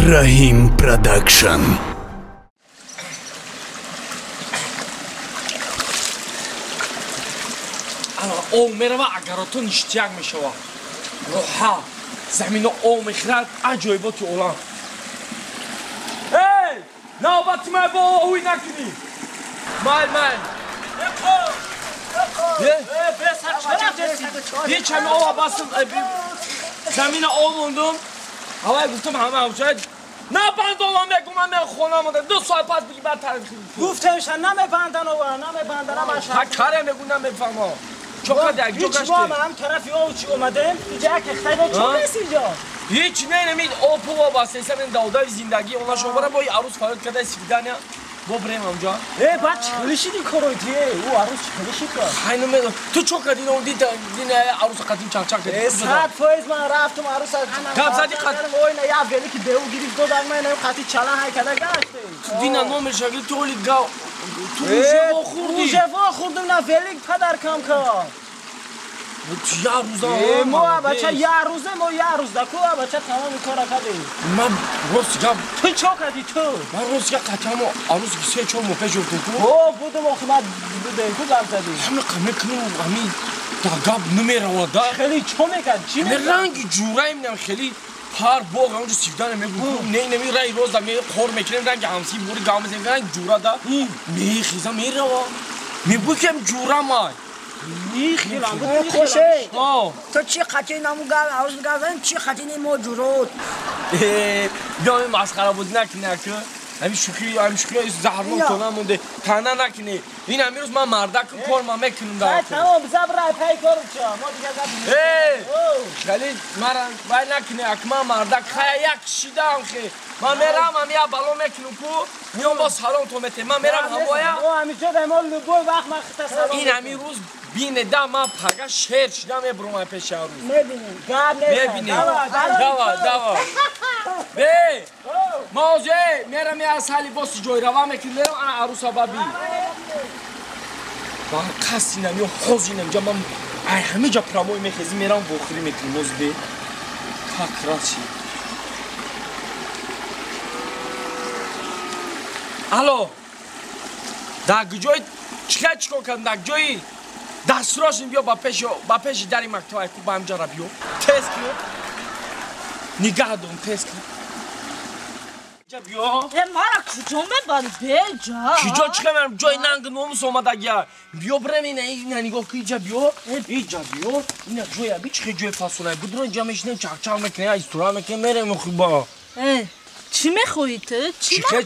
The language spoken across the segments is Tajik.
Раҳим Продакшн. Об мерава, агарото ништяк мешава. Роҳа, замино об мехӯрад, аҷоиботи олам. Эй, навбати май бо оҳуй накунӣ. Майл, майл. Ҳеч ҳами оба бастам, замина об мондум. Ҳавай гуфтам ҳама ҳамшояд. Набанд овам мегум, ман хона мондам. 2 соат пас биги баъд тараф. Гуфтамша намебандан ова, намебандан ҳамаша. Ҳа каре мегу намефаҳмам. Чоқа дар ҷо гаште. Ҳеч мо ҳам тарафи ов чи омадем, инҷа як хитайда чо нест инҷо. Ҳеч не, намид об пова баста, исам ин давдави зиндагӣ, она шобара бо арӯс фарёд карда свидания. Бо брем амҷа. Э, баъд чӣ хеле шиди корой ти, ӯ арӯс чӣ хеле шид кор? Хай намедонам. Ту чо кардӣ, ин дид, дин арӯс қадим чақчақ кардӣ. Э, 100% ман рафтум арӯс. Гап задӣ қад. Ой, на я вели ки беу гирифт додам, ман инам қати чала ҳай када гаште. Ту дина номер шагли ту оли гав. Ту уже вохӯрдӣ. Уже вохӯрдум, на велик падаркам кар. Я рӯза. Э, мо бача я рӯза, мо я рӯз даку бача тамоми кора кардем. Ман рост гап. Ту чо кардӣ ту? Ман рост гап қатамо арӯс ки 3-4 моҳ пеш ёфтум ку. О, будум охи ман будем ку гап задӣ. Ҳама мекунам, ҳами да гап намеравад да. Хеле чо мекард? Чӣ мекард? Ранги ҷураим нам хеле пар боғ онҷо сивдана мегӯ. Не, неми рай роз да ме қор мекунем ранги ҳамси бури гап мезанем ранги ҷура да. Мехезам мерава. Мегӯ ки ҷура май. Хоше, ту чӣ қатӣ наму гал арӯс гал чӣ қатӣ не мо ҷурот. Биё ин масхарабозӣ накунӣ ака. Ҳамин шӯхӣ, ҳамин шӯхӣ заҳрнок тона монде. Тана накунӣ. Ин ҳамин рӯз ман мардакум кор ман мекунам дар. Тамом, забра пай кору ча. Мо дига гап. Э, хеле мара вай накунӣ ака, ман мардак хая як шидам хе. Ман мерам ҳами як бало мекунам ку, миём бо салом то метем. Ман мерам ҳавоя. Мо ҳаминҷо дар мо любой вақт ман хита салом. Ин ҳамин рӯз бине да ман пага шер шида мебурам ай пеши арӯз. Мебинем. Гап нест. Мебинем. Дава, дава. Бе! Ма озе мерам я сали боси ҷойрава мекунем, мерам ана арӯса ба би. Ман қасинам ё ҳозинам ҷа ман ай ҳамиҷа прамой мехезим мерам вохӯрӣ мекунем оз бе. Как раз ши. Алло. Дар ҷой чӣ чикор кардам? Дар ҷои дастрошин биё ба пеши дари мактаб айку ба ҳамҷара биё. Тез киё. Нигаҳ дорум, тез киё. Биё. Э, мара куҷо мебарӣ, беҷа? Куҷо чӣ мебарам? Ҷои нанг номус омадагия. Биё бирем ина, ина нигоҳ ки иҷа биё. Иҷа биё. Ина ҷоя би чӣ ҷои фасонай. Будро иҷа мешинем, чақчақ мекунем, истура мекунем, мерем хуба. Э, чӣ мехоҳӣ ту?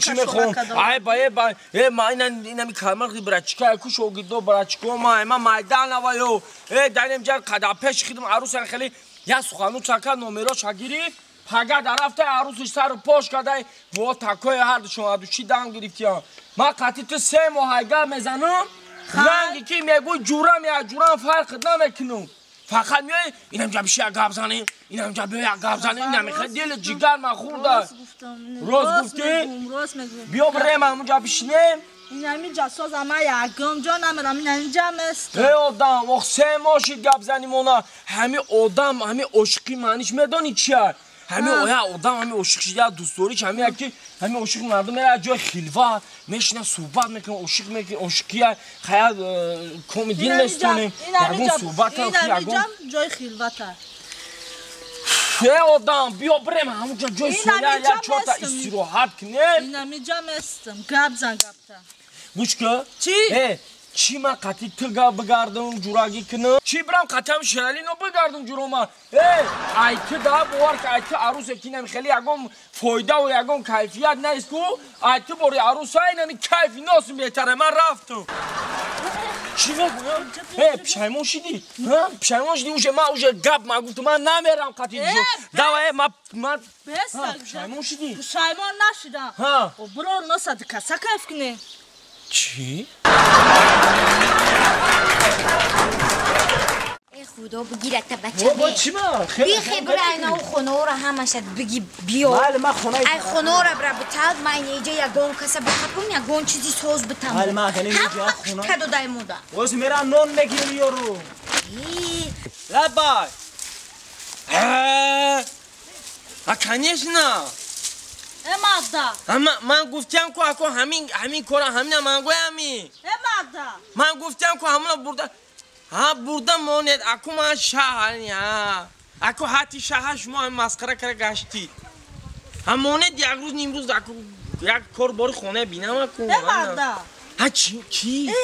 Чӣ мехоҳам? Ай ба э ба э ма ина ина ми калмар брачка ку шогирдо брачко ма ма майданава ё. Э данем ҷар қада пеш хидм арӯсан хеле я сухану чака номеро шагирифт. Пага дар рафта арӯсиш сару пош кардай во такои ҳардушон адуши дам гирифтиям. Ман қатъи ту 3 моҳ гап мезанам, ранги ки мегӯй ҷурам я ҷурам фарқ намекунам. Фақат меои инам ҷа биши як гап занем, инам ҷа биё як гап занем, инам мехоҳ дили ҷигар ман хӯрда. Рост гуфтӣ? Биё бирем ҳамунҷа бишинем. Инамиҷа соза ман ягон ҷо намерам, инамиҷа местам. Эй одам, ох 3 моҳ шид гап заним она. Ҳами одам, ҳами ошиқӣ маъниш медонӣ чия? Ҳами оя одам, ҳами ошиқ шида, дӯстдориш, ҳами яки, ҳами ошиқ мардум мера ҷои хилват, мешина суҳбат мекунад, ошиқ мекунад, ошиқия, хая коми дил местонем, ягон суҳбат ягон ҷои хилвата. Эй одам, биё бирем ҳамунҷа ҷои соя, як чорта истироҳат кунем. Инамиҷа местам, гап зан гапта. Гӯш кун. Чӣ? Э, чӣ ман қатъи ту гап бигардам, ҷурагӣ кунам? Чӣ бирам қатъиам Шералино бигардам ҷурома? Э, ай ту да бовар ки ай ту арӯсе ки инами хеле ягон фоидаву ягон кайфият нест ку, ай ту бори арӯса инами кайфи носим беҳтаре, ман рафтам. Чӣ мегӯям? Э, пушаймон шидӣ? Пушаймон шидӣ? Уже ман уже гап ман гуфтам, ман намерам қатъи ҷо. Давай, э, ман пушаймон шидӣ? Пушаймон нашидам. Бирор носа дикаса кайф кунем. Чӣ? Худо бигирад та бача. Бобо чӣ ма? Бихе бира ина у хонаро ҳамаша биги биё. Бале, ман хонаи ай хонаро бира битал, ман инаҷа ягон каса бихапум, ягон чизи соз битам. Бале, ман агар инаҷа хона. Кадо дай мода. Боз мерам нон мегирам ёру. Лабай. А, конечно. Э марда. Ман гуфтам ку ако ҳамин кора ҳамина ман гӯями. Э марда. Ман гуфтам ку ҳамуна бурда. Ҳа бурда монед аку ман шаҳ ҳа. Аку ҳати шаҳа шумо ҳам масхара кара гаштӣ. Ҳа монед як рӯз ним рӯз аку як кор бори хона бинам аку. Э марда. Ҳа чӣ чӣ? Э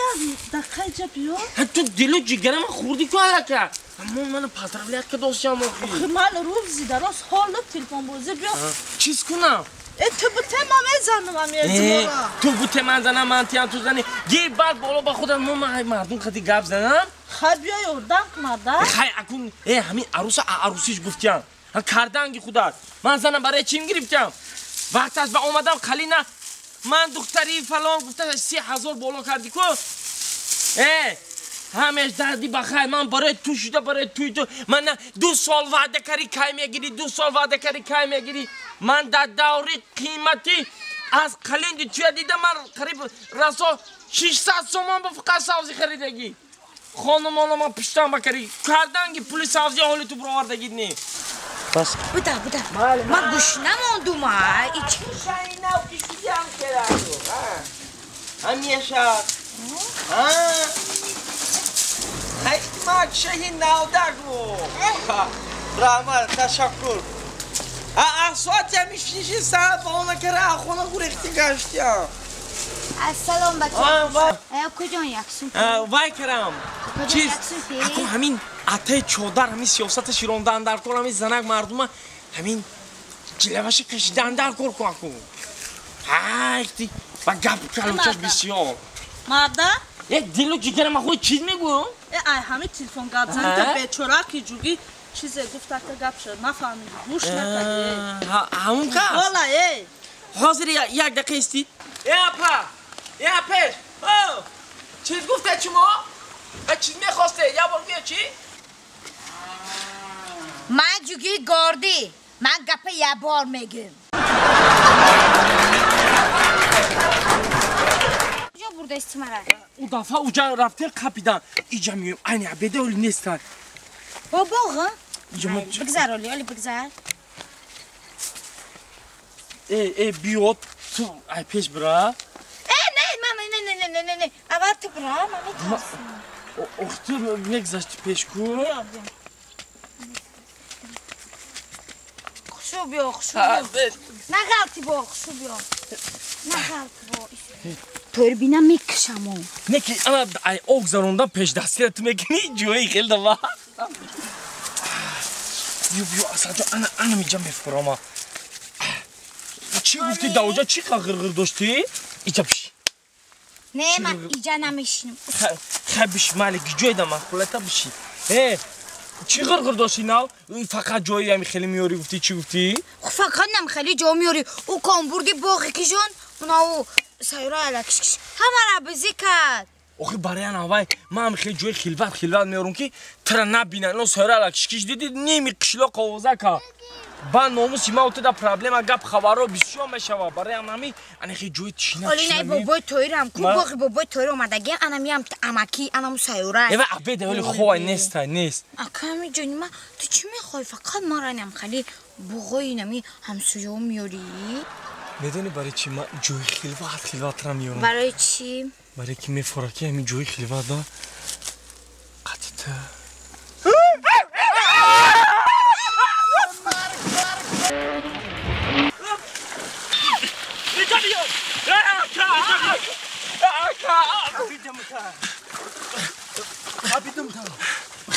дақиқа иҷа биё. Ҳа ту дилу ҷигарама хӯрдӣ ку алака. Аммо мана поздравлять кадосиям охи. Охи ман рӯзи дароз ҳоло телефонбозӣ биё. Чиз кунам? Э ту буте ман мезанам ами эътибора. Ту буте ман занам, ман тиям ту зани. Гир баъд боло ба худам мо ман мардум қади гап занам. Хай биё ёрдам кун марда. Хай акун э ҳамин аруса арусиш гуфтиям. Карданги худат. Ман занам барои чим гирифтям? Вақташ ба омадам қалина ман духтари фалон гуфта 30,000 боло кардӣ ку. Э ҳамеш дарди бахайр ман барои ту шуда барои туи ту ман 2 сол ваъда карӣ кай мегирӣ 2 сол ваъда карӣ кай мегирӣ ман дар даври қиматӣ аз қалинди туя дида ман қариб расо 600 сомон ба фақат савзӣ харидагӣ хонумона ман пуштам бакарӣ карданги пули савзӣ ҳоли ту бировардагид не бас буда буда ман гӯш намондум ҳамеша Ҳикмат шаҳи навдагу. Раҳмат, ташаккур. Соати ҳами шиши саат ба она кара хона гурехти гаштиям. Ассалом бача. Куҷон яксум? Вай карам. Чиз, аку ҳамин атаи чодар ҳамин сиёсата широндан дар кор ҳамин занак мардума ҳамин ҷилаваша кашидан дар кор ку аку. Ҳайхти ба гап калочаш бисёр. Марда? Як дилу ҷигарам худ чиз мегӯям? Э ай ҳами телефон гап зани та бечора ки ҷугӣ чизе гуфта ка гап шуд нафаҳмидӣ гӯш накардӣ. Ҳамун кас? Вола э. Ҳозир як дақиқа истӣ. Э апа! Э апеш! Чиз гуфта шумо? Чиз мехосте? Як бор гӯя чӣ? Ман ҷугӣ гордӣ. Ман гапа як бор мегӯям. Куҷо бурдаисти мара? У дафъа уҷа рафтем қапидан. Иҷа меоем. Айни абеда оли нестанд. Бо боғ? Бигзар оли, оли бигзар. Э, э, биё ту ай пеш бира. Э, не, ман не, не, не, не, не, не. Аввал ту бира, ман метарсам. Ох, ту мегзашти пеш ку. Хушу биё, хушу биё. Нағалти бо, хушу биё. Нағалти бо. Турбина мекашаму. Не ки ана ай ог зарондан пешдастира ту мекунӣ ҷои хел дава. Биё биё асаҷо ана ана миҷа мефурама. Чӣ гуфтӣ даоҷа чӣ ғирғир доштӣ? Иҷа биши. Не, ман иҷа намешинам. Хай биши майли ҷой да махулата биши. Э, чӣ ғирғир доштӣ нав? Фақат ҷои ами хеле меёрӣ гуфтӣ чӣ гуфтӣ? Фақат нам хеле ҷо меёрӣ. Ӯ кон бурди боғи кижон, унау сайра алакшкиш. Ҳамара бизӣ кард. Охи барои ана вай ман хеле ҷои хилват хилват меёрам ки тра набинан. Но сайра алакшкиш диди ними қишлоқ овоза кард. Ба номуси ма отуда проблема гап хабаро бисёр мешава. Барои анами ана хеле ҷои тишина. Оли най бобои тоирам ку боғи бобои тоир омадаги анамиам амаки анаму сайра. Эва абеда оли ховай нест нест. Аками ҷони ма ту чӣ мехоҳӣ? Фақат мара нам хали боғои нами ҳамсояо меёрӣ? Медонӣ барои чӣ ман ҷои хилват хилватра меёрам? Барои чӣ? Барои ки мефора ки ҳамин ҷои хилват да қатита.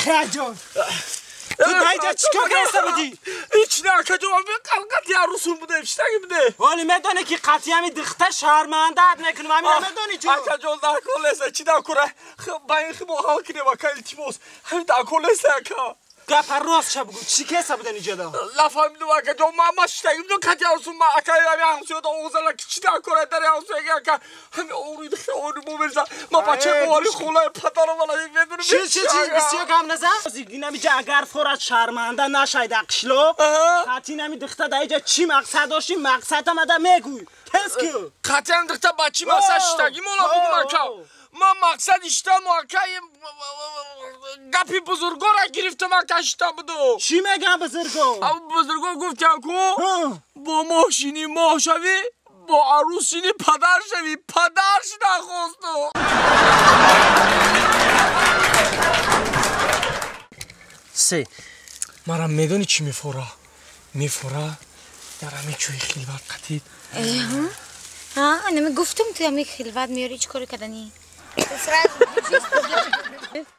Хаҷон. Ту даиҷа чӣ кор карда будӣ? Ҳеҷ не акаҷон, қати арӯсум буде, читаги буде? Вале медонӣ ки қати ҳами духта шармандаат мекунам, ҳамина медонӣ ҷо? Акаҷон, дар кор неста, чӣ дар кора? Ба ин хибо ҳал кунем, ака, илтимос. Ҳамин дар кор неста, ака. Гапа рост ша бугу, чӣ кеса будан иҷода? Нафаҳмидум, акаҷон, ман читаги будам, қати арӯсум, ман ака ҳами ҳамсояда овозана, ки чӣ дар кора дар ҳамсояги, ака? Ҳами оруи духта оруи мо мереза. Ман бачаи бовари холаи падарам вала медонам. Чӣ чӣ чӣ бисёр гап назан? Инамиҷа агар форат шарманда нашай дар қишлоқ, қати инами духта дар иҷа чӣ мақсад доштӣ, мақсадам ада мегӯй. Тез ку. Қати ҳами духта ба чӣ мақсад шитаги мола бугум, ака? Ман мақсад иштаму ака, гапи бузургора гирифтам, ака, шита буду. Чӣ меган бузурго? Ав бузурго гуфтям ку, бо моҳ шинӣ, моҳ шавӣ, бо арӯс шинӣ, падар шавӣ. Падар шида хосту. Се. Мара медонӣ чӣ мефора? Мефора дар ҳамин чӯи хилват қатид. Нами гуфтум, ту ҳами хилват меёри, чӣ коре каданӣ?